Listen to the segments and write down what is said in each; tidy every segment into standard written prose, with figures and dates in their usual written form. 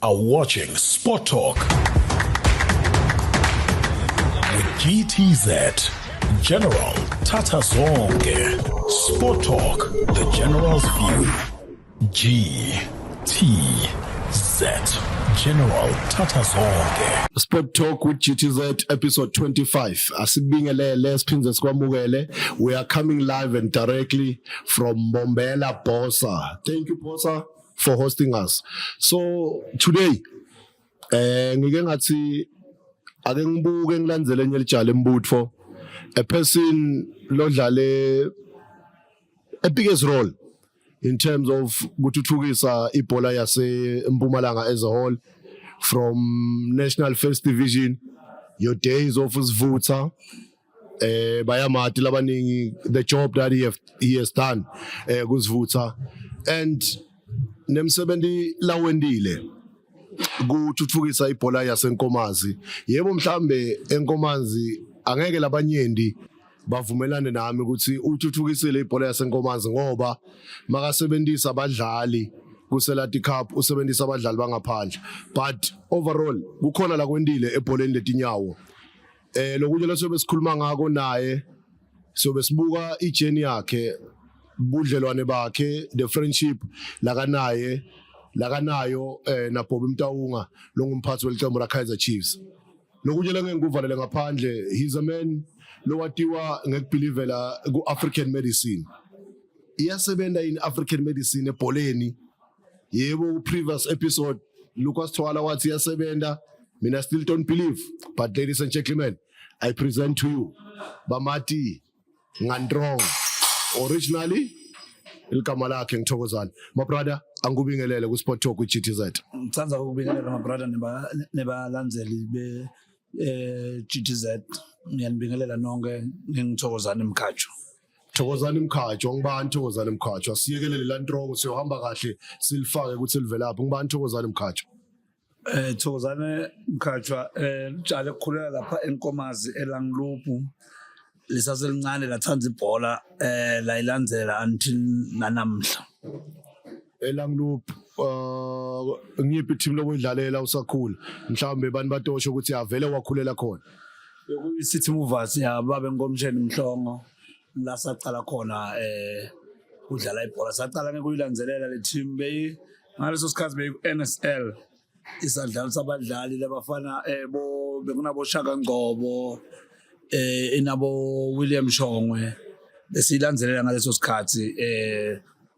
are watching Sport Talk with GTZ. General Tata Zonke. Sport Talk, the General's view. GTZ. General Tata Zonke. Sport Talk with GTZ episode 25. Asibingelele, siphindze sikwamukele. We are coming live and directly from Bombela, Bosa. Thank you, Bosa, for hosting us. So today ngike ngathi ake ngibuke ngilandzele enye lijala embutfo, a person lodlale a biggest role in terms of kuthuthukisa ibhola yase Mpumalanga as a whole, from National First Division, your days of Sivutha, bayamati labaningi the job that he has done kuSivutha and nemsebenzi lawendile kuthuthukisa ibhola yaseNkomazi. Yebo, mhlambe eNkomazi angeke labanyenti bavumelane nami ukuthi uthuthukisile ibhola yaseNkomazi, ngoba makasebenzisa abadlali kuSelati Cup usebenzisa abadlali bangaphandle, but overall kukhona la kwendile ebholeni letinyawo. Lokunye lesobe sikhuluma ngako naye, sobe sibuka ijourney yakhe, budlelwane bakhe, the friendship lakanaye lakanayo na Bobby Mtaunga, longumphathi welicembu la Kaizer Chiefs. Lokunye lengeke ngikuvalele ngaphandle, he's a man lowatiwa ngekubelievela ku African medicine. Iyasebenza in African medicine ebholeni? Yebo, ku previous episode Lucas Twala wathi iyasebenza. Mina still don't believe, but ladies and gentlemen, I present to you Bamati Ngandrong. Originally igama lakhe ngithokozani. My brother, angikubingelele ku Sport Talk with GTZ. Ngithanda ukubingelela, my brother, nebalandzeli be GTZ. Ngiyanibingelela nonke. Ngingithokozani Mkhatshwa. Thokozani Mkhatshwa, ngibani Thokozani Mkhatshwa? Siyekelele la ntroko, siyohamba kahle silifake ukuthi livelaphi. Ngibani Thokozani Mkhatshwa? Thokozane Mkhatshwa, lijale ukukhulela lapha eNkomazi, eLangloop. Lisaselincane lathanda ibhola, layilandzela until nanamhla. ELangloop, ngiyiphi team lokuyidlalela usakhula? Mhlawumbe bani batosho ukuthi avele wakhulela khona. Bekuyi-City Movers yababe Nkomsheni Mhlongo, la sacala khona kudlala ibhola. Sacala ngekuyilandzelela le team, beyi ngaleso sikhathi beyi NSL, isadlalisa abadlali labafana bo bekunabo Shaka Ngcobo, inabo William Shongwe. Besiyilandzelela ngaleso sikhathi,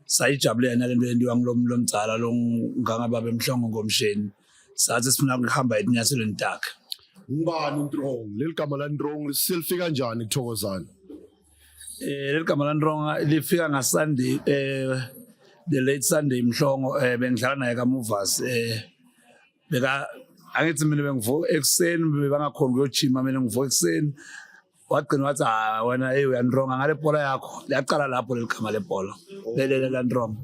sayijabulela nalento yendiwa ngilomdzala lo ngangababe Mhlongo Ngomsheni. Sathi sifuna ukuhamba etinyathelweni takhe. Ngubani uNtrong? Leli gama la Ntrong silifika kanjani kuThokozani? Leli gama la Ntrong lifika nga Sunday, the late Sunday Mhlongo. Bengidlala naye ka Movers. Beka angithi mina bengivuka ekuseni, bebangakhona ukuyojima, mina ngivuka ekuseni. Wagcina wathi, "Ah wena, hey, uyandronga ngale bhola yakho." Liyaqala lapho leli gama lebhola leli la Ntrong.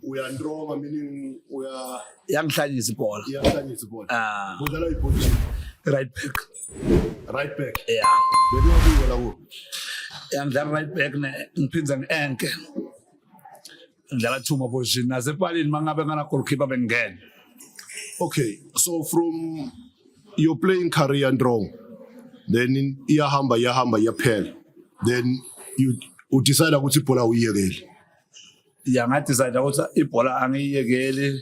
Uyandronga meaning uya Yangihlanyisa ibhola. Iyahlanyisa ibhola. Ah. Udlala iposition? Right back. Right back? Yeah. Bekuyabuya la kuwo. Yangidlala right back ne ngiphinze ngi-anchor, ngidlala two ma position, nasepalini mangabe ngana goalkeeper bengingena. Okay, so from your playing career, Ntrong, then iyahamba, iyahamba, iyaphela, then you udecide ukuthi ibhola uyiyekele. Ya, ngadecide ukuthi ibhola angiyiyekeli.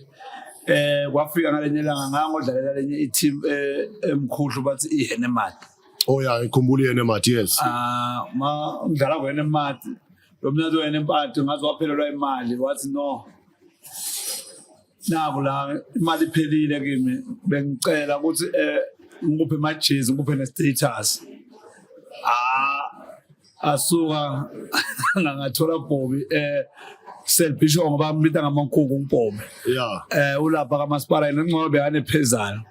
Kwafika ngalenye ilanga ngangodlalela lenye i-team emkhuhlu, bathi iHenemat. Oh yeah, ngikhumbula iHenemat, yes. Ah, ma ngidlala kuHenemat, lo mnyango weHenemat ngaze waphelelwa imali, wathi, "No, naku la imali iphelile kimi, bengicela ukuthi ngikuphe amajezi, ngikuphe ne-status." Ah, asuka ngathola Bobby selbisho, ngoba mbita ngamankuku uBobby. Ulapha kamasipala yena, ngcono bekanephezana,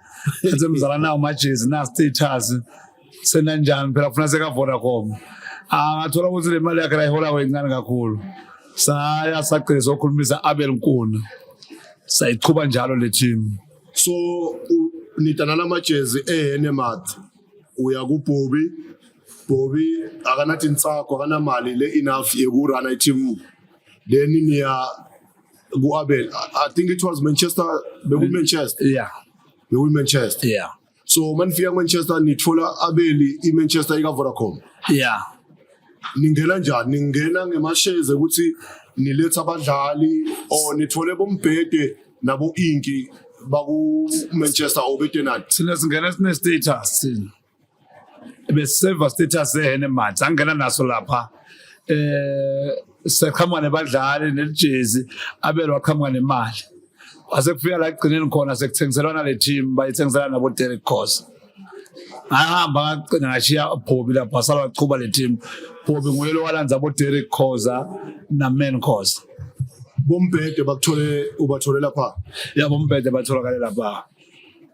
athi, "Mzala, nawo amajezi na status, senanjani phela kufuna seka Vodacom." Ah, ngathola ukuthi le mali yakhe layihola wencane kakhulu. Saya sagcina sokhulumisa Abel Nkuna, sayichuba njalo le team. So nitana namajezi eHenemat, uya kuBobby. Bobby akanathi insakho, akanamali le enough yekuruna i-team, then niya ku-Abel. I think it was Manchester, beku-Manchester. Yeah. Bekuyi Manchester. Yeah. So manifika ku-Manchester nitfola abeli i-Manchester ika-Vodacom. Yeah. Ningena njani? Ningena ngemashezi ukuthi niletha abadlali or nithole bombhede nabo inki baku-Manchester or betenani? Thina singena sine status thina. Beseva status eHenemat angena naso lapha. Seqhamuka nebadlali nejezi abelwa qhamuka nemali. Wase kufika la ekugcineni khona sekuthengiselwana le team bayithengisela nabo Derek Khoza. Ngahamba ngagcina ngashiya Bobby lapha sala wachuba le team. Bobby nguye lo walanza abo Derek Khoza na Man Khoza. Bombhede bakuthole ubathole lapha. Yabo mbhede batholakale lapha.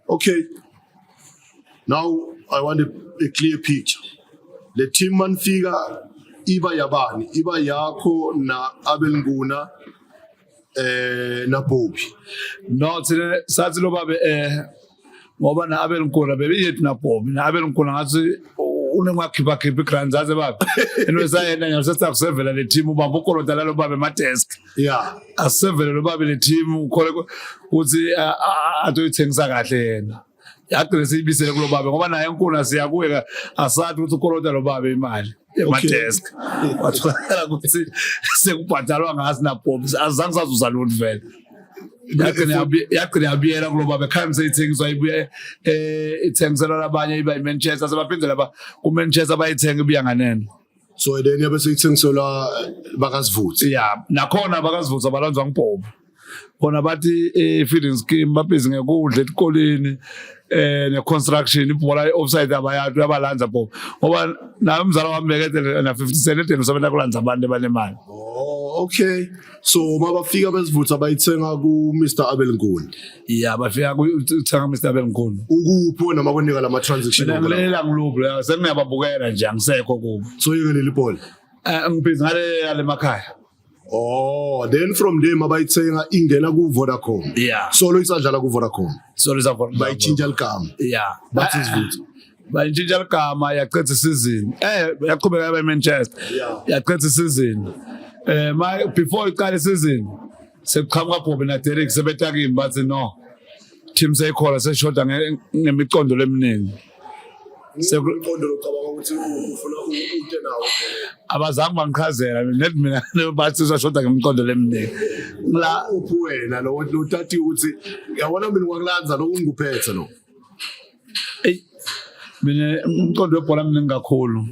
Okay. Now I want a clear picture. Le team manifika iba yabani? Iba yakho na Abel Nguna na Bobby. No thina sathi lo babe ngoba na Abel Nkuna bebeyethu na Bobby na Abel Nkuna ngathi unengakhipha khipha igrand zaze babe. Into sayena nyawo sesizakusevela le team ubamba ukolota lalo babe ema desk. Yeah. Asevele lo babe le team ukhole ukuthi atoyithengisa kahle yena. Yagcina siyibisele kulo babe ngoba naye Nkuna siya kuye asathi ukuthi ukolota lo babe imali ema desk. Watholakala ukuthi sekubhadalwa ngazi na Bobby azange sazuza lutho vele. Yagcina yabuyela kulo baba ekhaya seyithengiswa ibuye ithengiselwa labanye iba iManchester sebaphinde laba kuManchester bayithenga ibuya nganeno. So then yabe seyithengiselwa bakasivutsi. Yeah, nakhona bakasivutsi abalanzwa ngibhobo. Bona bathi feeding scheme babhizi ngekudla etikoleni ne-construction ibhola i-offside abayatu yabalanza bobo ngoba naye umzala wami bekade na 50 cent edeni usebenza kulanza abantu abanemali. Oh, okay. So mabafika besivutha bayithenga ku Mr Abel Nguni. Yeah, bafika kuthenga Mr Abel Nguni. Ukuphi wena makunika lama transaction? Mina ngilela ngiluphi sengiyababukela nje angisekho kubo. So yeke leli bhola. Ngibhizi ngale yale makhaya. Oh, then from there mabayithenga ingena ku Vodacom. Yeah. Solo isadlala ku Vodacom. Solo isadlala. Bayitshintsha ligama. Yeah. Bathi sivutha. Bayitshintsha ligama yaqeda isizini. Yaqhubeka yaba eManchester. Yeah. Yaqeda isizini. Ma before iqala isizini sekuqhamuka Bobby na Derek sebetakimi bathi no. Team seyikhona seshoda ngemicondo leminingi. Sekuqondo locabanga ukuthi ufuna ute nawo. Abazange bangichazela mina mina bathi sashoda ngemicondo leminingi. La uphi wena lo utati ukuthi yabona mina kwakulanza lo unguphethe lo. Ey mina umcondo webhola mina kakhulu.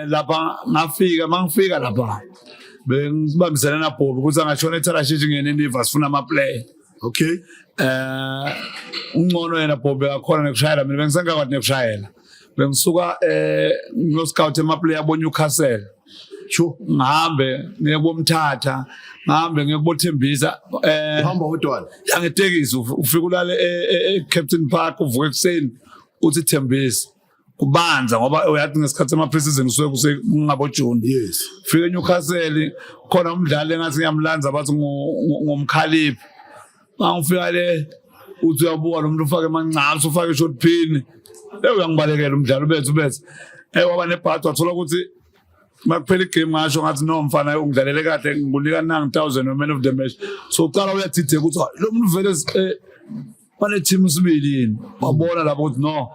Lapha ngafika mangifika lapha bengibambisene na Bobby ukuthi angashona eTharashishi ngene Niva sifuna ama player. Okay. Ungcono yena Bobby akhona nekushayela mina bengisengakwazi nekushayela. Bengisuka ngino scout ema player bo Newcastle. Sure. Ngihambe ngiye komthatha, ngihambe ngiye kubothembisa uhamba wedwana. Yangetekisi ufika ulale e Captain Park uvuka ekuseni uthi Thembisa. Kubanza ngoba uyathi ngesikhathi sema pre-season usuke kuse ngabo June. Yes. Fika eNewcastle khona umdlali engathi ngiyamlanza bathi ngomkhaliphi. Mangifika le uthi uyabuka lo muntu ufake emancane ufake short pin. Uyangibalekela umdlali ubethe. Waba nebhadi wathola ukuthi makuphela igame ngasho ngathi no mfana ungidlalele kahle ngikunika 9000 man of the match. So uqala uyathitheka ukuthi lo muntu vele bane team sibili yini. Babona lapho ukuthi no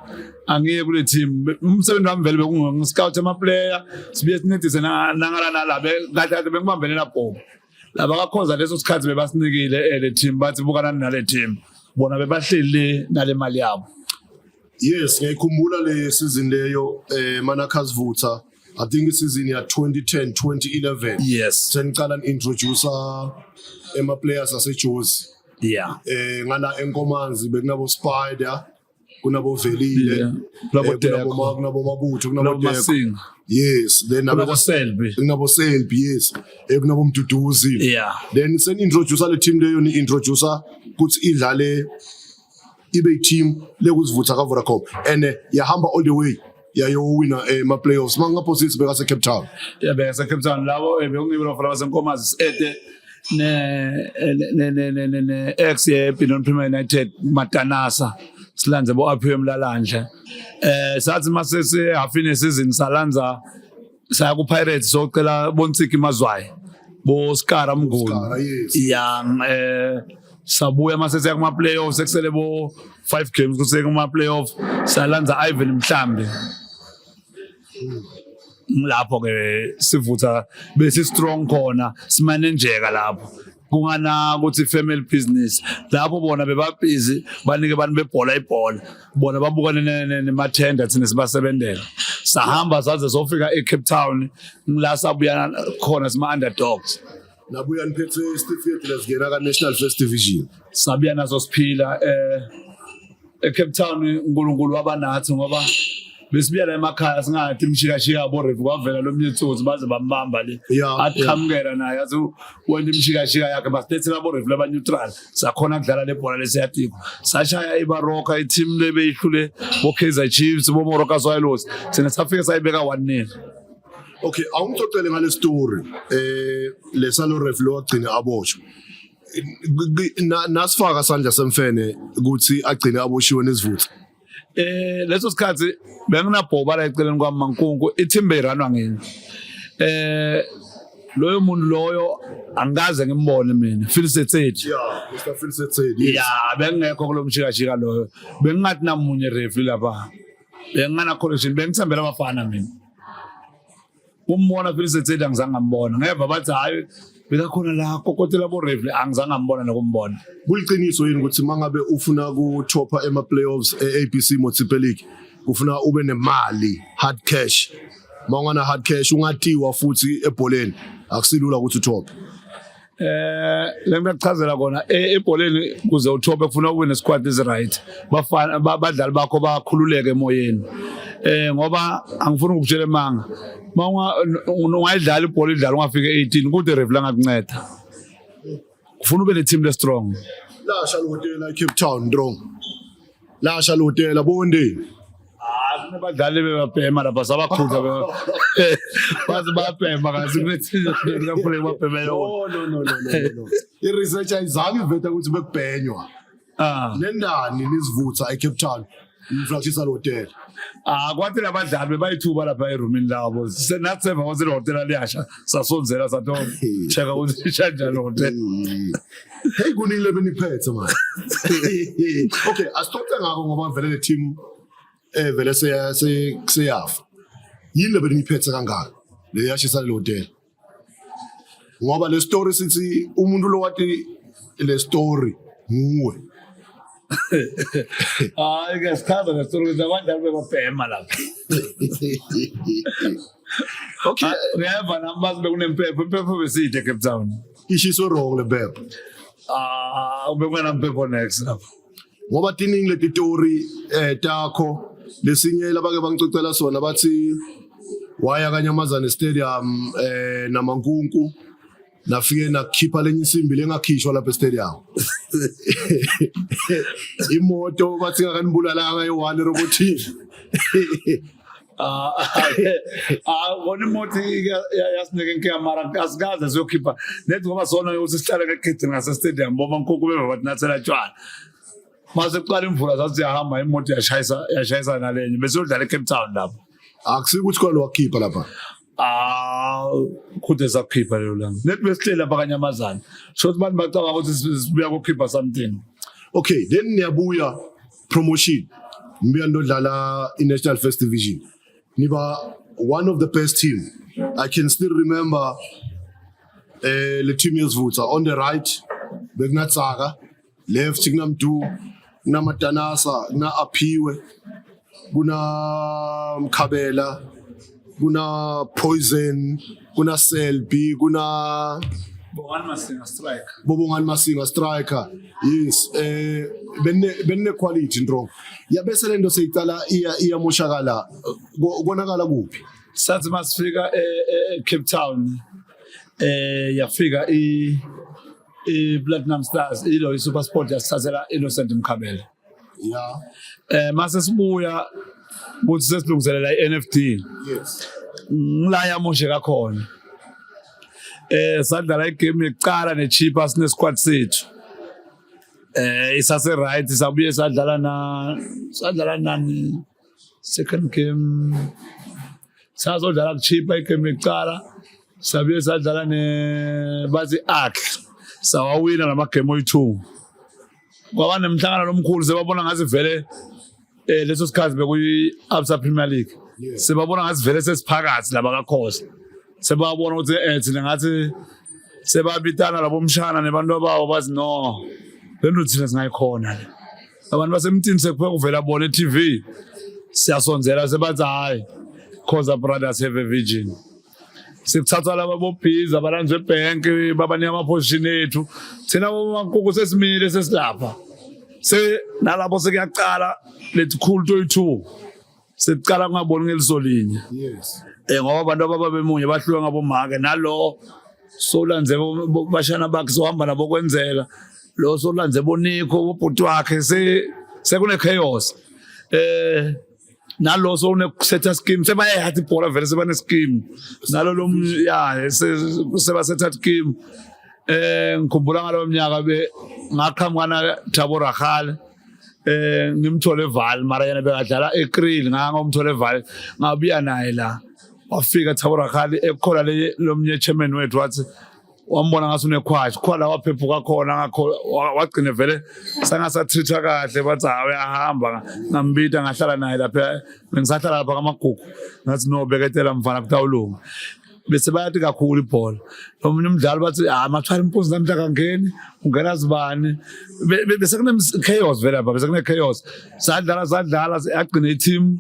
angiye kule team. Umsebenzi wami vele bekungu scout ama player sibuye sincedise nangala nalabe kahle kahle bengibambene na Bob. Laba kakhoza leso sikhathi bebasinikile le team bathi bukanani nale team. Bona bebahleli nale mali yabo. Yes, ngiyikhumbula le season leyo Manakazivutha. I think isizini ya 2010 2011. Yes. Seniqala introduce ema players aseJozi. Yeah. Ngala enkomanzi bekunabo Spider, kunabo Velile, Yeah. Kunabo Deko. Kunabo Mabutho, kunabo Kunabo Deko. Masinga. Yes, then Kunabo Selby. Kunabo Selby, yes. Kunabo Mduduzi. Yeah. Then sen introduce le team leyo ni introduce kuthi idlale ibe team lekuzivutha ka Vodacom and yahamba all the way yayowina ema playoffs mangaphosisi bekase Cape Town. Yeah, bekase Cape Town labo bekungibo labo basenkomazi ede ne ex ye Benoni Premier United Matanasa silanze bo Aphiwe Mlalandle. Sathi masese half season salanza saya ku Pirates socela boNtsiki Mazwayi bo Scara Mnguni. Scara, yes. Yeah, Sabuya mase siya kuma playoffs, sekusele bo 5 games kusuke kuma playoff, salanza Ivan Mhlambi. Ngilapho ke sivutha, besi strong khona, simanejeka lapho kungana ukuthi family business lapho bona bebabhizi banike abantu bebhola ibhola, bona babukane nemathenda, thina sibasebenzela. Sahamba saze sofika eCape Town, ngila sabuya khona sima underdogs. Nabuya niphethe isitifiketi lesingena ka-National First Division. Sabuya naso siphila eCape Town. uNkulunkulu wabanathi ngoba besibuya la emakhaya singathi imshikashika bo ref, kwavela lo mnyethuzi baze bambamba le, aqhamukela naye athi wena imshikashika yakhe, basilethela bo ref laba neutral, sakhona kudlala le bhola lesiyatiko. Sashaya iBaroka, i-team le beyihlule bo Kaizer Chiefs, bo Moroka Swallows, thina safika sayibeka 1-0. Okay, awungixoxele ngale story lesalo ref lo wagcina aboshwa. Nasifaka sandla semfene ukuthi agcine aboshiwe nesivutha? Leso sikhathi benginabhoba la eceleni kwami, Mankunku, i-team beyiranwa ngini. Loyo muntu loyo angikaze ngimbone mina, Phil Setsedi. Yeah, Mr Phil Setsedi, yes. Ya, bengingekho kulo mshikashika loyo, bengingathi namunye referee lapha, bengingana connection, bengithembela abafana mina. Umbona Phil Setsedi angizange ngambona, ngeva bathi hayi bekakhona la kokotela bo referee, angizange ngambona nokumbona. Kuliqiniso yini ukuthi mangabe ufuna ku-topa ema-playoffs e-ABC Motsepe League kufuna ube nemali, hard cash? Mawungana hard cash, ungatiwa futhi ebholeni, akusilula ukuthi uthophe? Le ngiyakuchazela kona, ebholeni kuze uthobe kufuna ube nesquad esi right, bafana badlali bakho bakhululeke emoyeni, ngoba angifuni ukukutshela emanga, mawunga ungayidlala ibhola idlala ungafika 18 kude, ref langakunceda. Kufuna ube ne team le strong. Lasha lihotela eCape Town, strong, lasha lihotela bondeni. Ah, kunabadlali bebabhema lapha, sabakhutha baze bayabhema kasi kunethi babhema. No, no, no, no, no, no. I-research ayizange iveta ukuthi bekubhenywa. Nendani nizivutha eCape Town, niflashisa lihotela? Ah, kwathi labadlali bebayithuba lapha erumini labo, nathi seva kwathi le hotela liyasha, sasonzela sathi, "Oh, check-a ukuthi isha njani hotela." Hey, kuningi lebeniphethe manje. Okay, asixoxe ngako ngoba vele le team vele seyafa. Yini lebeniphethe kangaka le yashisa le hotela? Ngoba le story sithi umuntu lo wathi le story nguwe. Hayi ke, sichaza ngestori ukuthi abadlali bebabhema lapha. Ngiyeva nami bazi bekunempepho, impepho besiyide eCape Town. Ishiswe wrong le mpepho. Ah, bekungenampepho next lapha. Ngoba tiningi leti tori takho. Lesinye labake bangicocela sona, bathi waya kanyamazane stadium namankunku, nafike nakhipha lenye insimbi lengakhishwa lapha estadium, imoto bathi ngakanibulalanga eyi-one robotini. Ah, ah, bona imoto yasinika inkinga, mara asikaze siyokhipha nethi ngoba sona ukuthi sihlale ngegidi ngase-stadium, bomankuku beva bathi nathela tshwala, mase kuqala imvula sathi siyahamba, imoto yashayisa, yashayisa nalenye, besiyodlala eCape Town lapho. Akusiko ukuthi khona wakhipha lapha? Ah, kude sakukhipha lelo langa, nethi besihleli lapha kanyamazane, sho ukuthi abantu bacabanga ukuthi sibuya kokhipha something. Okay, then niyabuya promotion, nibuya nodlala i-National First Division, niba one of the best team. I can still remember le team yesivutha, on the right bekunatsaka, left kunamdu, kunamadanasa, kuna-aphiwe, kuna mkhabela, kuna poison, kuna selby, kuna Bongani Masinga strike. Bobongani Masinga striker, yes. Bene quality ndro yabese lento seyicala iyamoshakala. Konakala kuphi? Sathi masifika e-Cape Town, yafika i Platinum Stars, ilo i-Super Sport, yasithathela Innocent Mkhabela. Mase sibuya kuthi sesilungiselela i-NFD, ngila yamosheka khona. Sadlala igame yokuqala neChippa sine squad sethu isase right, sabuye sadlala na sadlala nani second game, sazodlala kuChippa igame yokuqala, sabuye sadlala ne bathi akh, sawawina lamagame oyi-2. Kwaba nemhlangano lomkhulu, sebabona ngathi vele leso sikhathi bekuyi Absa Premier League. Sebabona ngathi vele sesiphakathi laba kaKhoza. Sebabona ukuthi thina ngathi sebabitana labo mshana nebantu babo, bathi no, lento thina singayikhona le. Abantu basemtini sekupheka kuvela bona e-TV, siyasonzela, sebathi hayi, Khoza Brothers have a vision. Sikuthathwa laba bobhizi abalanzwe ebhenki, babanika ama-position ethu. Thina bomankukhu sesimile, sesilapha, se nalapho sekuyaqala letikhulu toyi-two, sekuqala kungaboni ngeliso linye. Ngoba abantu abababemunye bahluke ngabomake, nalo solanze bashana bakhe, sohamba nabo kwenzela lo solanze bonikho bobhuti wakhe, se sekune chaos. Nalo sone setha scheme, sebayayathi ibhola vele, sebane scheme nalo lo, ya, seba setha scheme. Ngikhumbula ngalowo mnyaka be ngaqhamuka na Thabo Rakhale, ngimthole eVaal, mara yena bekadlala eKriel. Ngangomthole eVaal, ngabuya naye la, wafika Thabo Rakhale ekhola le lomnye chairman wethu, wathi wambona ngathi unekhwashi khona, waphephuka khona ngakho, wagcina vele sangasatreat kahle, bathi hayi, uyahamba. Ngambita, ngahlala naye lapha, bengisahlala lapha kamagugu, ngathi no, beketela mfana, kutawulunga. Bese bayathi kakhulu ibhola, omunye umdlali bathi ah, mathwala impunzi namhla kangeni, ungena zibani. Bese kune chaos vele lapha, bese kune chaos. Sadlala, sadlala, yagcina i-team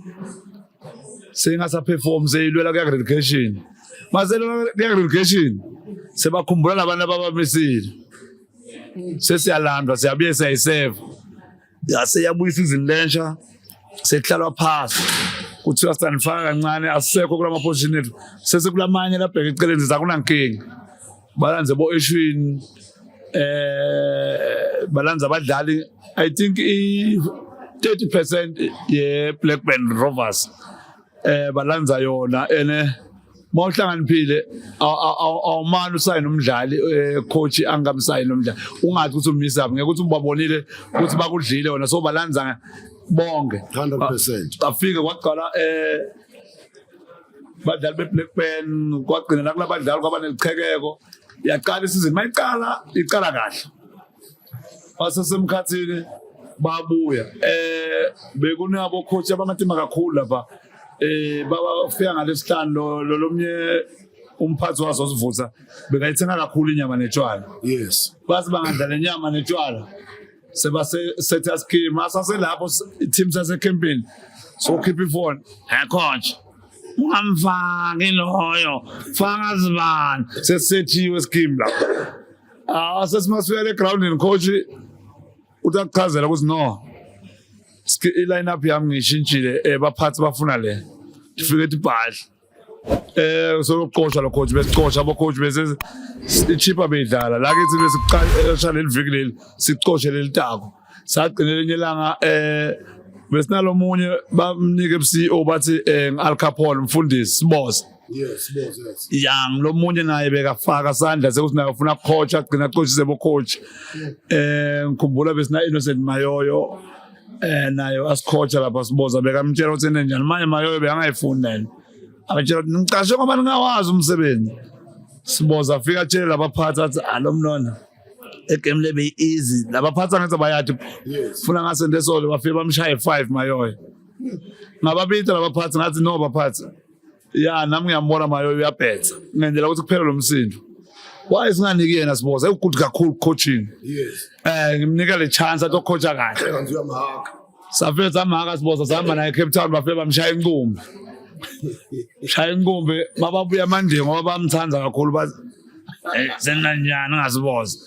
seyingasaperform, seyilwela kuya relegation. Mase kuya relegation, sebakhumbula labantu ababamisile, sesiyalandwa, siyabuye, siyayiseva, yase yabuya isizini lensha, sekuhlalwa phasi, kuthiwa sanifaka kancane, asisekho kulama position ethu, sesekulamanye labheka eceleni, zakunankinga. Balanze bo Eshwini, balanze abadlali, I think i 30% ye Blackburn Rovers balanza yona. Ene mawuhlakaniphile awumani usayine umdlali, coach angamsayini umdlali, ungathi ukuthi umisa ngeke ukuthi ubabonile ukuthi bakudlile wona, so balanza bonke. 100%. Bafike kwagcwala badlali be-Blackburn, kwagcina nakulabadlali kwaba nelichekeko. Yaqala isizini, mayiqala iqala kahle, basesemkhathini babuya, bekunabo coach abamatima kakhulu lapha, babafika ngalesihlanu, lo lomnye umphathi wazo sivutha bekayithenga kakhulu inyama netshwala. Bathi bangadla lenyama netshwala, sebase setha scheme, asaselapho i-team sasecampini, sokhipha ifoni, hey coach, ungamfaki loyo, faka zibani, sesisethiwe scheme lapho. Ah, sesimasifika egroundini, coach uthi akuchazela ukuthi no, i-line up yami ngiyishintshile, baphathi bafuna le, ifike ethi bhadla, sokuqoshwa lo coach, besicosha abo coach, bese ichipa beyidlala la kithi, besiqasha leli viki leli, sicoshe leli tako. Sagcina elinye ilanga besinalomunye bamnike CEO, bathi Al Capone, mfundisi Siboza. Yes, yes. Ya, ngilomunye naye bekafaka sandla sekuthi naye ufuna coach, agcina acoachise bo coach. Ngikhumbula besina Innocent Mayoyo, nayo asicoacha lapha. Siboza bekamtshela ukuthi enenjani manje, Mayoyo bekangayifuni lento, abatshela ukuthi ngicashe ngoba ningawazi umsebenzi. Siboza afika atshele labaphathi, athi alo mntwana egame le beyi-easy, labaphathi angathi bayathi funa ngasente solo, bafike bamshaye 5 Mayoyo. Ngababita labaphathi, ngathi no baphathi, ya, nami ngiyambona Mayoyo uyabhetha, ngendlela ukuthi kuphela lo msindo, why singaniki yena Siboza, ekugood kakhulu coaching. Ngimnika le chance atocoacha kahle. Kanti uyamhaka. Safike samhaka Siboza, sahamba naye eCape Town, bafike bamshaya inqumbi, shaya inqumbi, bababuya manje ngoba bamthanda kakhulu, bathi senanjani ngasiboza,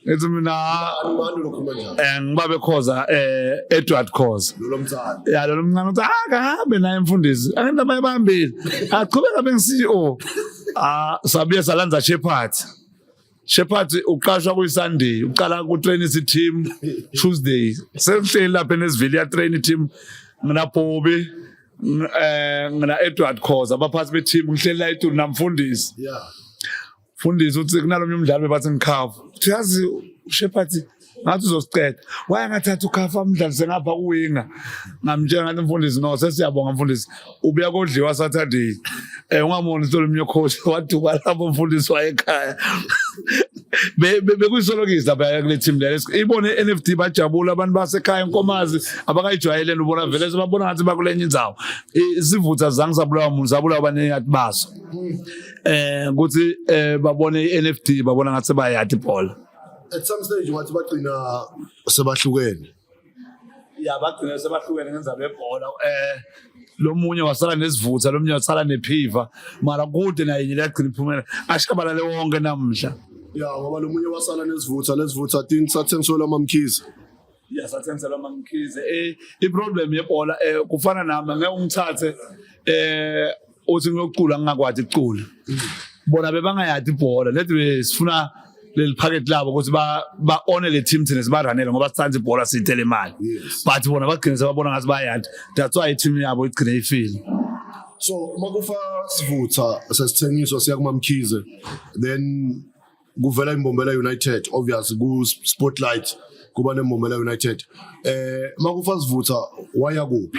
ngithi mina Abantu lokhuluma njalo. Ngibabe Khoza, Edward Khoza. Lo mncane. Ya, lo mncane uthi akahambe naye mfundisi, angento abaye bahambile, aqhubeka bengi-CEO. Ah, sabuye salanza Shepherd. Shepherd uqashwa kuyi-Sunday, uqala ku-train team Tuesday, sekuhleli lapha enesivili ya train team, ngina Bobby, ngina Edward Khoza, abaphathi be-team, ngihleli la etulu namfundisi. Mfundisi uthi kunalomnye umdlali bebathi ngikhafu, uthi yazi uShepherd ngathi uzosiceda, waye ngathatha ukhafu amdlalise ngapha kuwinga. Ngamtshela ngathi mfundisi no, sesiyabonga mfundisi, ubuya kodliwa Saturday, ungamoni sithola omnye coach. Waduka lapho mfundisi, wayekhaya. Bekuyisolokisi lapha kule team le. Ibone NFD bajabula abantu basekhaya inkomazi abakayijwayele ubona vele sebabona ngathi bakulenye indzawo. Isivutha zange sabulawa umuntu sabulawa abaningi baso. Ukuthi babone iNFD babona ngathi bayadi ibhola. At some stage wathi bagcina sebahlukene. Ya, bagcina sebahlukene ngendzaba yebhola. Lo munye wasala nesivutha, lo munye wasala nephiva, mara kude naye nje lagcina iphumela ashabalale wonke namhla. Ya, ngoba lo munye wasala nesivutha, lesivutha think sathengiselwa amaMkhize. Ya, sathengiselwa amaMkhize. I-problem yebhola kufana nami, ngeke ungithathe uthi ngiyocula ngingakwazi ukucula. Bona bebangayadi ibhola, lethi sifuna leli packet labo ukuthi ba one le team thina sibaranele ngoba sithanda ibhola siyithele imali. But bona bagcine sebabona ngathi bayadi, that's why i-team yabo igcine ifile. So makufa sivutha sesithengiswa siya kuMamkhize, then kuvela iMbombela United, obviously ku spotlight kuba neMbombela United. Makufa sivutha waya kuphi?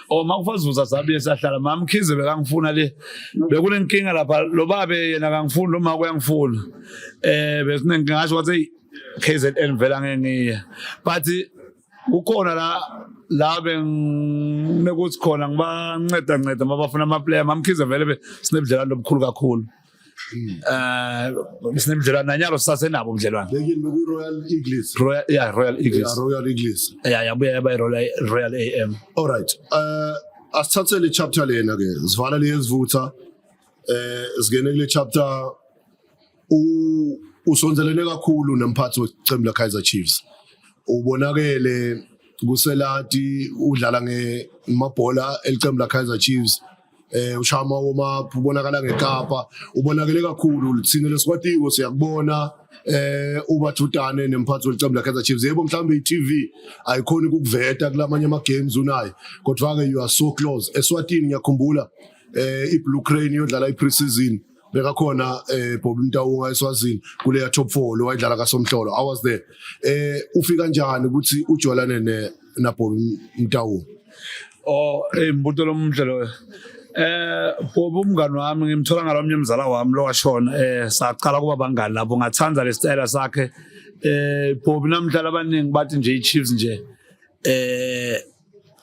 Oh, makufa sivutha sabuye sahlala. MaMkhize bekangifuna le, bekunenkinga lapha, lo babe yena akangifuni, lo mama uyangifuna. Besinenkinga ngasho wathi KZN vela ngeke ngiye, but kukhona la benginekuthi khona ngibanceda nceda mabafuna ama player. MaMkhize vele sinebudlelwano obukhulu kakhulu. Sinebudlelwano nanyalo, sisasenabo ubudlelwano. Bekini beku Royal Eagles? Royal, yeah, Royal Eagles. Yeah, Royal Eagles. Yeah, yabuya yaba Royal AM. All right, asithathe le chapter lena ke, sivala le yezivutha, singene kule chapter. Usondelene kakhulu nemphathi weqembu la Kaizer Chiefs, ubonakele kuselati udlala ngemabhola elicembu la Kaizer Chiefs, ushaya ama ubonakala ngekapa, ubonakele kakhulu. Thina lesikwatiko siyakubona ubathutane nemphathi welicembu la Kaizer Chiefs. Yebo, mhlawumbe i-TV ayikhoni ukukuveta kulamanye ama games unayo, kodwa ke you are so close. eSwatini ngiyakhumbula iBlue Crane yodlala i-pre-season, bekakhona Bobby Mtaunga eSwazini kuleya top 4 lo wayidlala kaSomhlolo. I was there. Ufika kanjani ukuthi ujwayelane ne na Bobby Mtaunga? Oh, mbuto lomhle lo. Bob umngani wami, ngimthola ngalomnye umzala wami lo washona. Saqala kuba bangani lapho, ngathanda le style sakhe. Bob namhla abaningi bathi nje iChiefs nje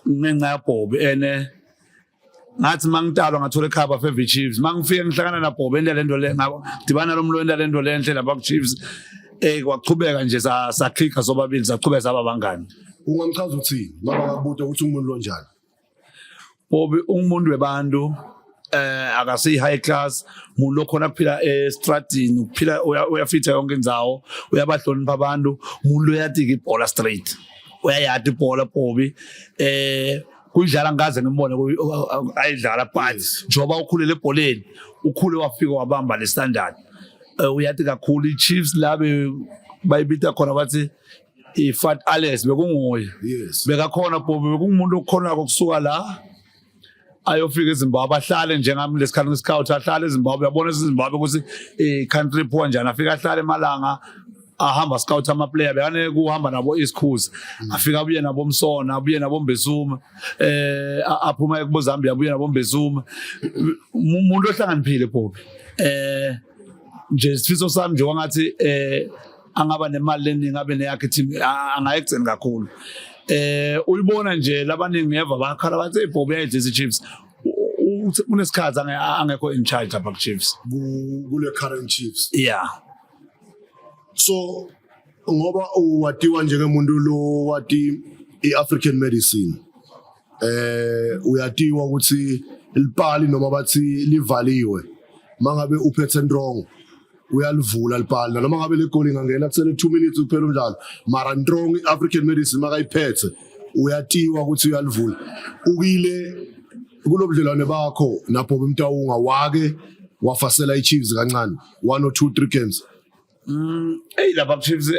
ngenxa yaBob, ene ngathi mangitalwa ngathola ekhaya bafeva iChiefs. Mangifika ngihlangana naBob enda lento le, ngidibana lo mlo enda lento lenhle lapha kuChiefs, kwachubeka nje saklika sobabili, sachubeka saba bangani. Ungamchaza uthini mama ngakubuta ukuthi umuntu lonjani? Bob ungumuntu webantu, akasi high class, umuntu lokhona kuphila estradini, ukuphila uyafitha yonke indzawo, uyabahlonipha abantu, umuntu uyadika ibhola straight, uyayadi ibhola Bobby. Kuyidlala ngikaze ngimbone ayidlala, but njengoba ukhulele ebholeni, ukhule wafika wabamba le standard. Uyati kakhulu iChiefs, labe bayibita khona bathi iFat Alex, bekunguye. Bekakhona Bobby, bekungumuntu okhona kusuka la ayofika eZimbabwe, ahlale njengami lesikhathi ngescout, ahlale eZimbabwe, uyabona eZimbabwe ukuthi i-country poor njani, afika ahlale emalanga, ahamba scout ama player, bekane kuhamba nabo isikhuza, afika abuye nabo Msona, abuye nabo Mbesuma, aphuma kubo Zambia, abuye nabo Mbesuma. Umuntu ohlakaniphile Bobby. Nje isifiso sami nje wangathi angaba nemali leningi, abe neyakhe team, angayegcini kakhulu. Uyibona nje labaningi ngeva bakhala bathi hey, Bobby uyayidlisa iChiefs. Unesikhathi angekho in charge lapha ku-Chiefs. Kule current Chiefs? Yeah. So ngoba uwatiwa njengemuntu lo wati iAfrican medicine, uyatiwa ukuthi lipali noma bathi livaliwe, mangabe uphethe wrong uyalivula lipali, noma ngabe le goal ingangena kusele 2 minutes kuphela umdlalo, mara ntrong iAfrican medicine makayiphethe uyatiwa ukuthi uyalivula. Ukile kulobudlelwane bakho napho Mtaunga wake wafasela iChiefs kancane 1 or 2 3 games? Hey, lapha Chiefs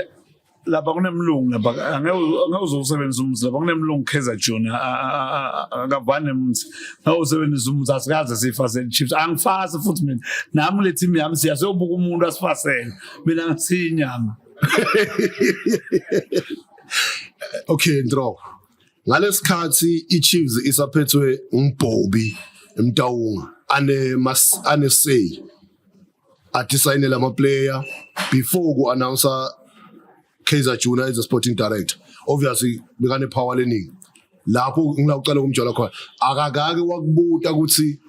lapha kunemlungu lapha, angeke uzowusebenzisa umuthi lapha, kunemlungu Kaizer Junior, akavani nemuthi, ngeke usebenzisa umuthi. Asikaze sifasele Chiefs, angifasi futhi mina nami le team yami siyasobuka umuntu asifasele, mina ngisinyama. Okay Ndro, ngalesikhathi iChiefs isaphethwe nguBobby Mtaunga ane mas ane say Athi sayinela ama player before ku announce Kaizer Junior as a sporting director. Obviously bekane power leningi. Lapho ngila ucela kumjola khona. Akakake wakubuta ukuthi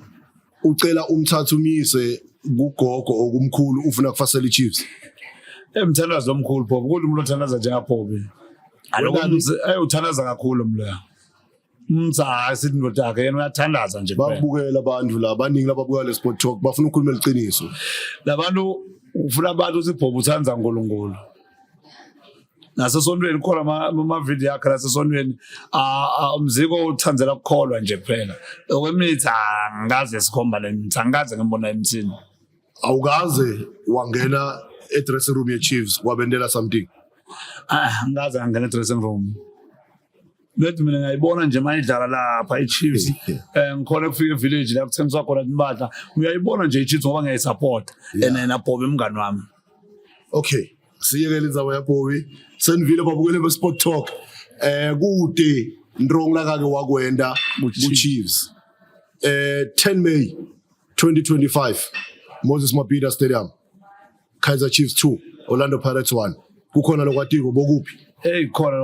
ucela umthatha umyise kugogo okumkhulu ufuna kufasela iChiefs. Emthandazo omkhulu Bobby, kulo umuntu othandaza njengaBobby. Wena- Alokho uthandaza kakhulu mloya. Umtha hayi sithi ndoda yakhe yena uyathandaza nje kuphela. Bakubukela abantu la baningi lababuka le sport talk bafuna ukukhuluma iqiniso. Labantu ufuna abantu ukuthi Bobby uthanda uNkulunkulu. Nasesontweni khona ama-video akhe lasesontweni umziko uthandzela ukukholwa nje kuphela. Okwemithi angikaze sikhomba lemithi, angikaze ngimbona emthini. Awukaze wangena e-dressing room ye-Chiefs wabendela something? Ah, angikaze ngangena e-dressing room. Lethi mina ngiyayibona nje mayidlala lapha i-Chiefs. Ngikhona kufika e-village la kuthengiswa khona impahla. Uyayibona nje i-Chiefs ngoba ngiyayisupport. And yena Bobby umngani wami. Okay, siyekele indzaba yaBobby. Senivile babukele be-sport talk. Kude Ndrong lakake wakwenda ku-Chiefs. 10 May 2025, Moses Mabhida Stadium. Kaizer Chiefs 2, Orlando Pirates 1. Kukhona lokwatiko bokuphi? Hey, khona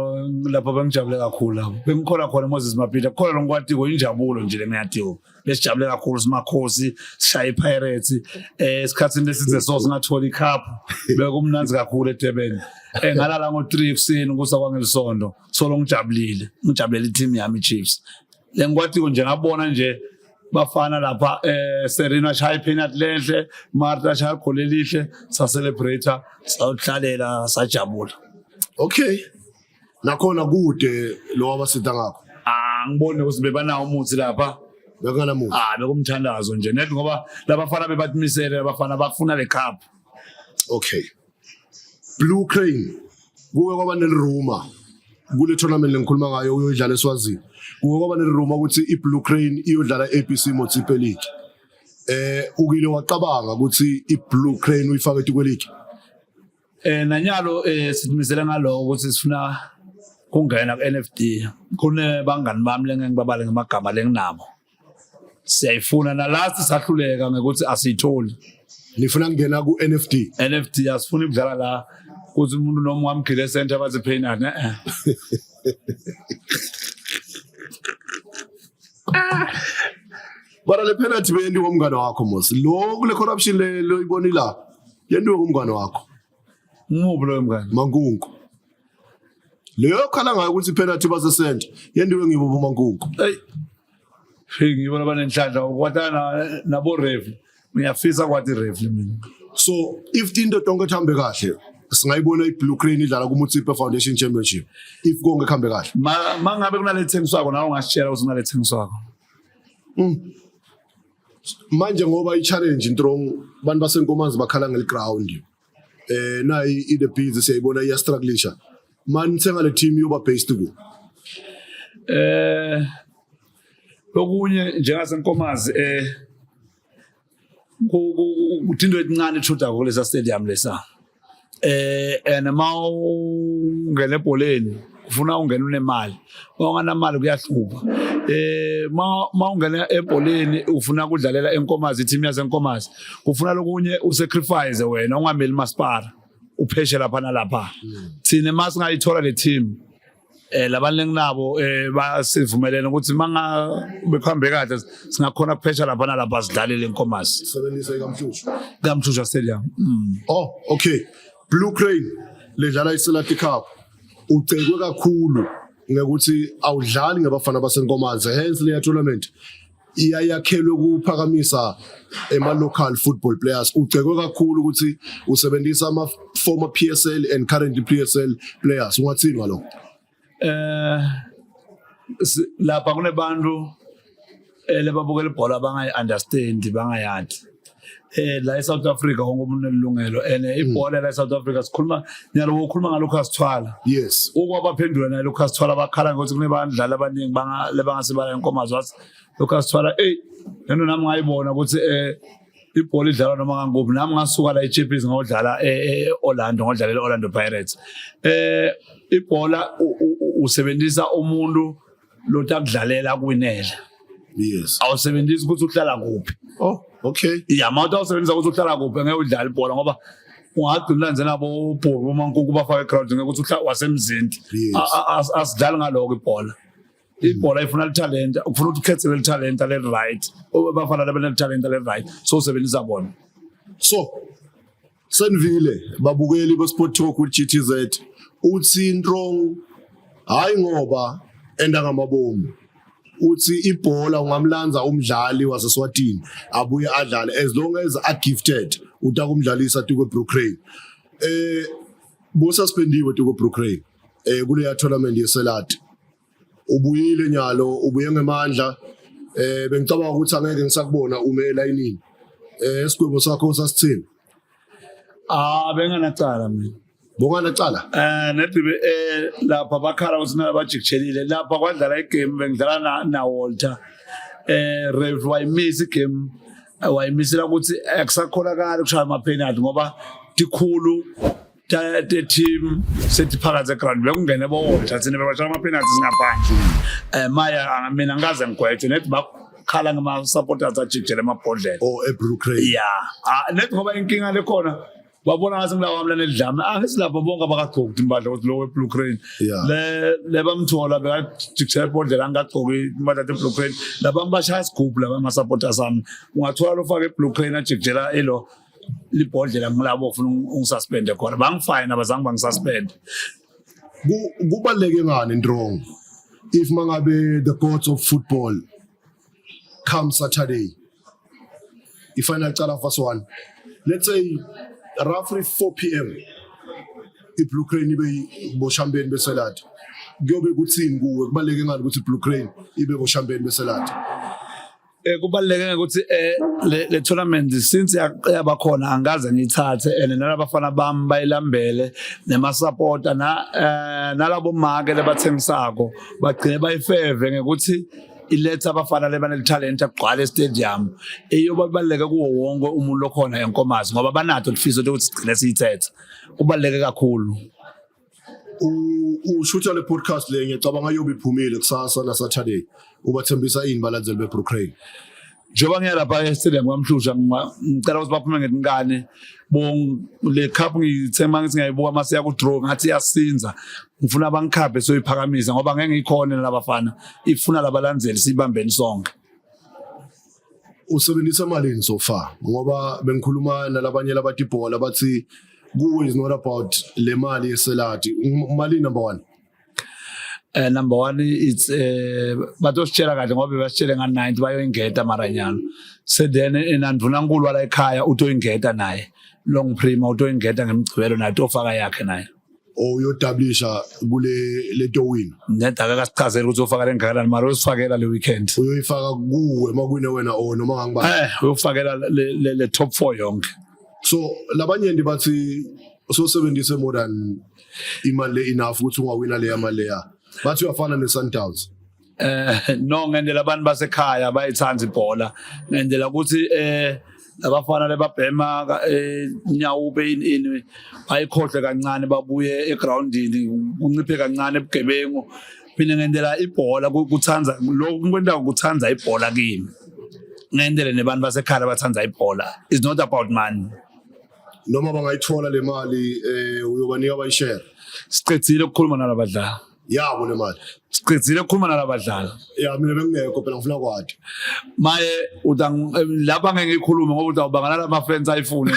lapha bengijabule kakhulu lapho. Bengikhona khona Moses Mabhida. Khona lonkwatiko injabulo nje lengiyatiko. Besijabule kakhulu simakhosi, sishaya iPirates. Esikhatsini lesize so singathola icup. Bekumnandzi kakhulu eDurban. Ngalala ngo3 ekuseni kusa kwangelisonto. Solo ngijabulile. Ngijabulela i-team yami iChiefs. Lengikwatiko nje ngabona nje bafana lapha Serena shaya ipenalty lenhle, Martha shaya igoli elihle, sa celebrate, sayohlalela sajabula. Okay. Nakhona kude lo wabasita ngakho. Ah, ngibone ukuthi bebanawo umuthi lapha. Bekunganamuthi. Ah, bekumthandazo nje net ngoba labafana bebatimisele, labafana bafuna le cup. Okay. Blue Crane kuke kwaba nerumor kule tournament lengikhuluma ngayo uyodlala eSwazini. Kuke kwaba nerumor ukuthi iBlue Crane iyodlala ABC Motsepe League. Ukile wacabanga ukuthi iBlue Crane uyifake etikwe league? Nanyalo sitimisele ngaloko ukuthi sifuna kungena ku NFD. Kune bangani bami lengeke ngibabale ngamagama lenginabo. Siyayifuna na last sahluleka ngekuthi asiyitholi. Nifuna kungena ku NFD? NFD asifuni ukudlala la kuthi umuntu noma wamgile center bathi penalty eh. Bara le penalty beyendiwe umngane wakho mos. Lo kule corruption le loyibonile la. Yendiwe umngane wakho. Nguphi loyo mngane? Mankunku. Leyo khala ngayo ukuthi penalty base center yendiwe ngibo boMankunku. Hey. Hey, ngibona banenhlanhla ukwatana nabo ref. Ngiyafisa kwathi ref mina. So if tinto tonke tihambe kahle singayibona iBlue Crane idlala kuMotsepe Foundation Championship if konke kuhambe kahle. Ma mangabe kunalethengiswako nawe ungasitshela ukuthi kunalethengiswako. Manje ngoba i-challenge Ntrong bantu basenkomazi bakhala ngeliground. Nayi i-the Bees siyayibona iya-strugglisha. Mani thenga le team yoba based ku. Lokunye njengasenkomazi kuthi into encane eshoda kulesa stadium lesa. And ma ungena ebholeni ufuna ungena unemali. Uma unganamali kuyahlupha. Ma ungena ebholeni ufuna ukudlalela enkomazi, team yasenkomazi. Kufuna lokunye usacrifice wena ungameli masipala. Upheshe lapha nalapha. Thina masingayithola le team labantu lenginabo basivumelene ukuthi manga bekuhambe kahle singakhona kuphesha lapha nalapha sidlalele inkomazi. Sebenzisa ikamhlushu. KaMhlushwa Stadium. Oh, okay. Blue Crane ledlala iSelati Cup. Ucekwe kakhulu ngekuthi awudlali ngabafana basenkomazi hence leya tournament iyayakhelwe ukuphakamisa ema local football players. Ucekwe kakhulu ukuthi usebenzisa ama former PSL and current PSL players. Ungathini ngalokho? Lapha kunebantu lebabukela ibhola abangayi understand bangayadi. La eSouth Africa wonke umuntu unelungelo and ibhola la eSouth Africa sikhuluma nyalo ukhuluma ngaLucas Thwala. Ukwabaphendula naye Lucas Thwala bakhala ngokuthi kunebandlali abaningi banga lebangasebala enkomazi wathi Lucas Thwala hey lento nami ngayibona ukuthi ibhola idlalwa noma nganguphi nami ngasuka la eChippies ngodlala e-Orlando ngodlalela Orlando Pirates. Ibhola usebenzisa umuntu lotakudlalela kuwinela. Yes. Awusebenzisi ukuthi uhlala kuphi. Oh, okay. Ya, mawuthi awusebenzisa ukuthi uhlala kuphi, ngeke udlale ibhola, ngoba ungagcina ulandzela bobhobi bomankuku bafake egroundini ngeke ukuthi uhla wasemzinti. Yes. Asidlali ngaloko ibhola. Ibhola ifuna lithalenta, ufuna ukuthi ukhethele lithalenta le-right, bafana labanelithalenta le-right, so usebenzisa bona. So senivile babukeli be-Sport Talk with GTZ, uthi Ntrong hayi ngoba enda ngamabomu, uthi ibhola ungamlanza umdlali waseSwatini abuye adlale as long as a gifted, utakumdlalisa tuko Blue Crane. Bo suspendiwe tuko Blue Crane kuleya tournament yeselati. Ubuyile nyalo, ubuye ngemandla. Bengicabanga ukuthi angeke ngisakubona ume elayinini. Isigwebo sakho sasithini? Ah, benganacala mina. Bonganacala? Nedibe lapha bakhala ukuthi nabajikishelile lapha kwadlala igame, bengidlala na Walter. Ref wayimisa igame, wayimisela ukuthi akusakholakala ukushaya ama penalty ngoba tikhulu te team setiphakathi eground, bekungene bo Walter, thina bebashaya ama penalty singaphandle. Maya mina ngikaze ngigwethe nethi bakhala ngama supporters ajikijele emabhodlela. Oh, eBlue Crane. Yeah, ah, nethi ngoba inkinga lekhona babona ngathi ngilawa wami lanedlame, angithi lapho bonke abakagcoki impahla ukuthi lo we-Blue Crane. Le bamthola bekajikijela ibhodlela angagcoki impahla te-Blue Crane, labami bashaya isigubhu laba ama-supporters ami, ungathola lofake i-Blue Crane ajikijela ilo libhodlela, ngilabo ufuna ungisuspende khona, bangifine, abazange bangisuspende. Kubaluleke ngani Ntrong if mangabe the gods of football come Saturday, i-final cala first one, let's say roughly 4 p.m., i-Blue Crane ibe boshampeni beselati, kuyobe kuthini kuwe? Kubaluleke ngani ukuthi i-Blue Crane ibe boshampeni beselati? Kubaluleke ukuthi le tournament since yaba khona angikaze ngiyithathe, and nalabafana bami bayilambele, nema supporter na nalabo make lebathengisako bagcine bayifeve ngekuthi iletha abafana lebanelithalente agcwale stadium, eyoba kubaluleke kuwo wonke umuntu okhona eNkomazi ngoba banato lifiso ukuthi sigcine siyithethe, kubaluleke kakhulu. Ushutha le podcast le, ngiyacabanga yobe iphumile kusasa na Saturday, ubathembisa ini balandzeli be-Blue Crane? Njengoba ngiya lapha e-stadium kwaMhlusha, ngicela ukuthi baphume ngetinkani bong le cup, ngithe uma ngithi ngiyayibuka mase ku-draw ngathi iyasinza, ngifuna bangikhaphe soyiphakamisa ngoba ngeke ngiyikhone nalabafana, ifuna labalandzeli, siyibambeni sonke. Usebenzisa malini so far? Ngoba bengikhuluma nalabanye labathi ibhola, bathi kuwe is not about le mali yeselati. Mali number one? Number one, it's batositshela kahle ngoba basitshele nga-90 bayoyingeta maranyana, so then nandvunankulu wala ekhaya utoyingeta naye, long prima utoyingeta ngemgcibelo naye, tofaka yakhe naye. Or uyodablisha kule leto win? Neda akasichazeli ukuthi ufaka lengakanani, mara uyosifakela le weekend. Uyoyifaka kuwe makwine wena or noma ngangibani? Uyofakela le top 4 yonke. So labanye bathi usosebenzise more than imali le enough ukuthi ungawina leya mali leya, bathi uyafana ne-Sundowns. No, ngendlela abantu basekhaya bayithanda ibhola, ngendlela ukuthi abafana lebabhema nyawube ini bayikhohle kancane, babuye egroundini, kunciphe kancane ebugebengu. Mina ngendlela ibhola kuthandza lokhu kwenta, kuthandza ibhola kimi, ngendlela nebantu basekhaya bathanda ibhola, it's not about money. Noma bangayithola le mali, uyobanika bayishare? Sicedzile ukukhuluma nalabadlali. Yabo le mali? Sicedzile ukukhuluma nalabadlali. Ya, mina bengingekho phela, ngifuna kwati. Maye utang lapha ngeke ngikhulume ngoba utawubangana lama fans ayifune.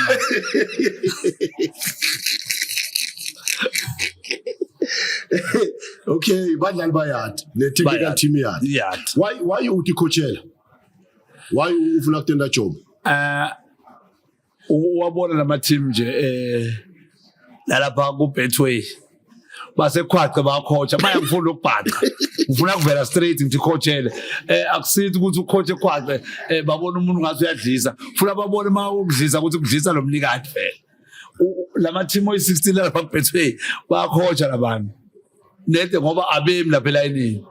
Okay, badlali bayadi, ne-technical Bayadi. team yadi. Yadi. Why uthi coachela? Why ufuna kutenda job? Uwabona lama team nje nalapha ku Betway basekhwace bayacoacha, manje ngifuna ukubhaca, ngifuna kuvela straight ngithi coachele. Akusithi ukuthi ucoach ekhwace, babona umuntu ngathi uyadlisa, funa babone uma ukudlisa ukuthi kudlisa lo mnikati vele. Lama team oyi-16 lapha ku Betway bayacoacha labantu nede ngoba abemi lapha elayinini,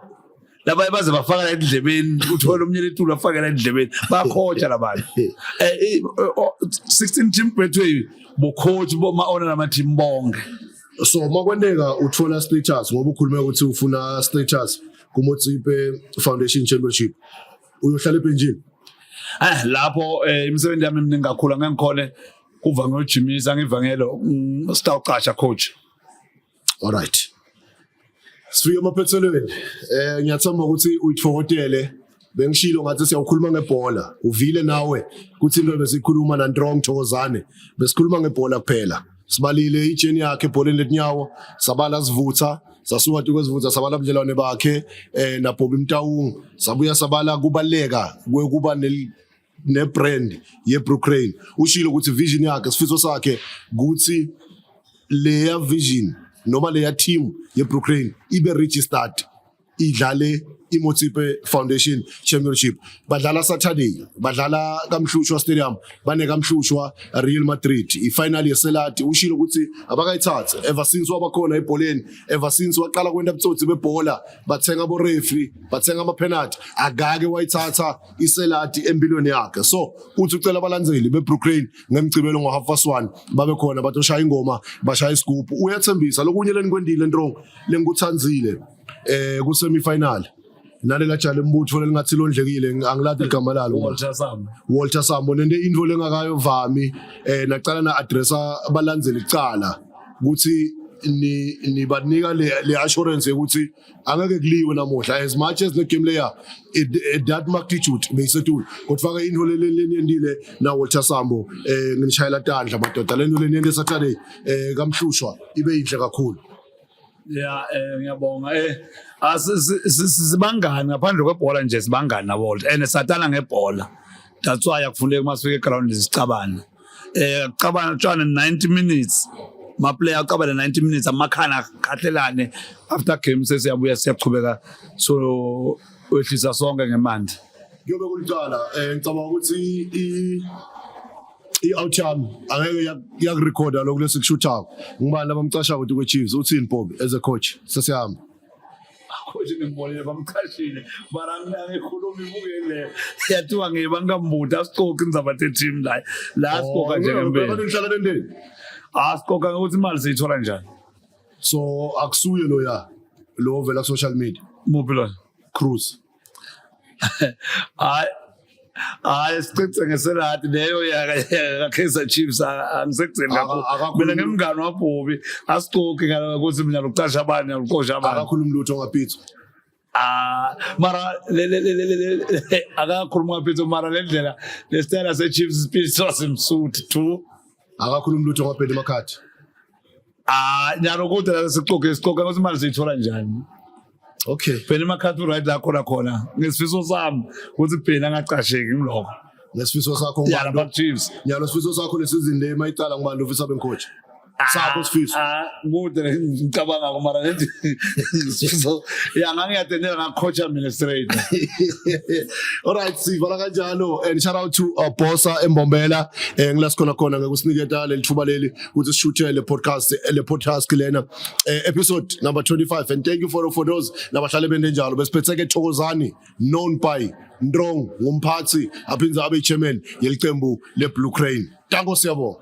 labanye baze bafaka la endlebeni, uthola omunye letulu afake la endlebeni, bayacoacha labantu. 16 team Betway bo-coach boma owner nama team bonke. So makwenteka uthola status, ngoba ukhulume ukuthi ufuna status kuMotsepe Foundation Championship, Uyohlala ebhenjini. Lapho imisebenzi yami eminingi kakhulu, angeke ngikhone kuva ngiyojimisa ngivangelo sitawuqasha coach. Alright. Sifike emaphethelweni. Ngiyathemba ukuthi uyithokotele. Bengishilo ngathi siyawukhuluma ngebhola. Uvile nawe ukuthi into besikhuluma naNtrong Thokozane. Besikhuluma ngebhola kuphela. Sibalile ijeni yakhe ebholeni letinyawo, sabala sivutha, sasuka kwezivutha sabala ubudlelwane bakhe naBobby Mtaung, sabuya sabala kubaleka kwekuba ne-brand ye-Blue Crane. Ushilo ukuthi vision yakhe, sifiso sakhe ukuthi leya vision noma leya team ye-Blue Crane ibe registered idlale iMotsepe Foundation Championship. Badlala Saturday, badlala kaMhlushwa Stadium, bane kaMhlushwa Real Madrid, i-final yeselati. Ushilo ukuthi abakayithathe ever since wabakhona ebholeni, ever since waqala kwenta butsotsi bebhola, bathenga abo referee, bathenga ama penalty, akake wayithatha iselati empilweni yakhe. So uthi ucela abalandzeli beBlue Crane ngemgcibelo ngo-1:30 babe khona, batoshaya ingoma, bashaya isigubhu. Uyathembisa lokunye lenikwendile Ntrong lengikuthandzile ku semi final nalela jala embutho lelingathi londlekile, angiladi igama lalo. Walter Sam. Walter Sambo nente into lengakayovami nacala na addressa abalandzeli kucala ukuthi ni nibanika le assurance ukuthi angeke kuliwe namuhla, as much as le game leya at that magnitude beyisetulu, kodwa ke into leniyendile na Walter Sambo, nginishayela tandla madoda. Lento leniyende Saturday kaMhlushwa ibe yinhle kakhulu. Ya, ngiyabonga. Sibangani ngaphandle kwebhola nje, sibangani na Walt and satana ngebhola. That's why akufuneki uma sifika eground sicabane. Kucabana tshwana 90 minutes. Ma player acabane 90 minutes, amakhana akhahlelane, after game sesiyabuya siyachubeka, so wehlisa sonke ngemandla. Kuyobe kulicala, ngicabanga ukuthi i-out yami angeke yakurekhoda lokhu lesikushuthayo. Ngibani labamcasha ukuthi kwe-Chiefs uthini Bobby as a coach sesihamba? Coach ngimbonile bamchashile, mara angikhulumi ibukele yathiwa ngiba ngingambuti, asicoci indzaba te-team la la sicoca nje ngempela. Nihlala nendeni. Asicoca ngokuthi imali siyithola njani. So akusuye loya lo ovela ku-social media? Muphi lona? Cruz. Hayi hayi, siqice ngeselati leyo ya-Kaizer Chiefs, angisekugcini kakhulu. Mina ngimngani waBobby, asicoci ukuthi mina lucasha abanye luqosha abanye. Akakhulumi lutho ngapitso? Ah, mara le akakhuluma ngapitso, mara le ndlela lesitayela se-Chiefs speech sasimsuthi tu. Akakhulumi lutho ngaBenny McCarthy? Ah, nyalo kodwa la sicoce sicoce ngokuthi imali siyithola njani. Okay. Benny McCarthy right la khona khona, ngesifiso sami ukuthi Benny angacasheki ngilokho. Nesifiso sakho Ya, lapha Chiefs. Nyalo sifiso sakho lesizini le mayicala, ngibani ufisa bencoach sakho sifiso? Ah, kude ngicabanga mara lethi sifiso ya ngangiyatendela ngacoacha mina straight. Alright, sivala kanjalo and shout out to Bosa Embombela, ngila sikhona khona ngekusiniketa leli thuba leli ukuthi sishuthe le podcast lena, episode number 25, and thank you for those labahlale bende njalo. Besiphethe ke Thokozani known by Ndrong, ngumphathi aphindze abe chairman yelicembu le Blue Crane. Danko, siyabonga.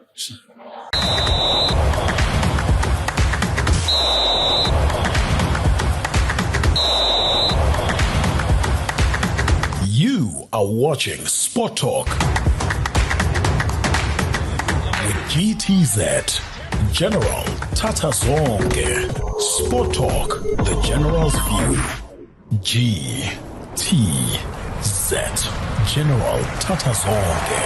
You are watching Sport Talk with GTZ General Tata Zonke. Sport Talk, the General's view. GTZ General Tata Zonke.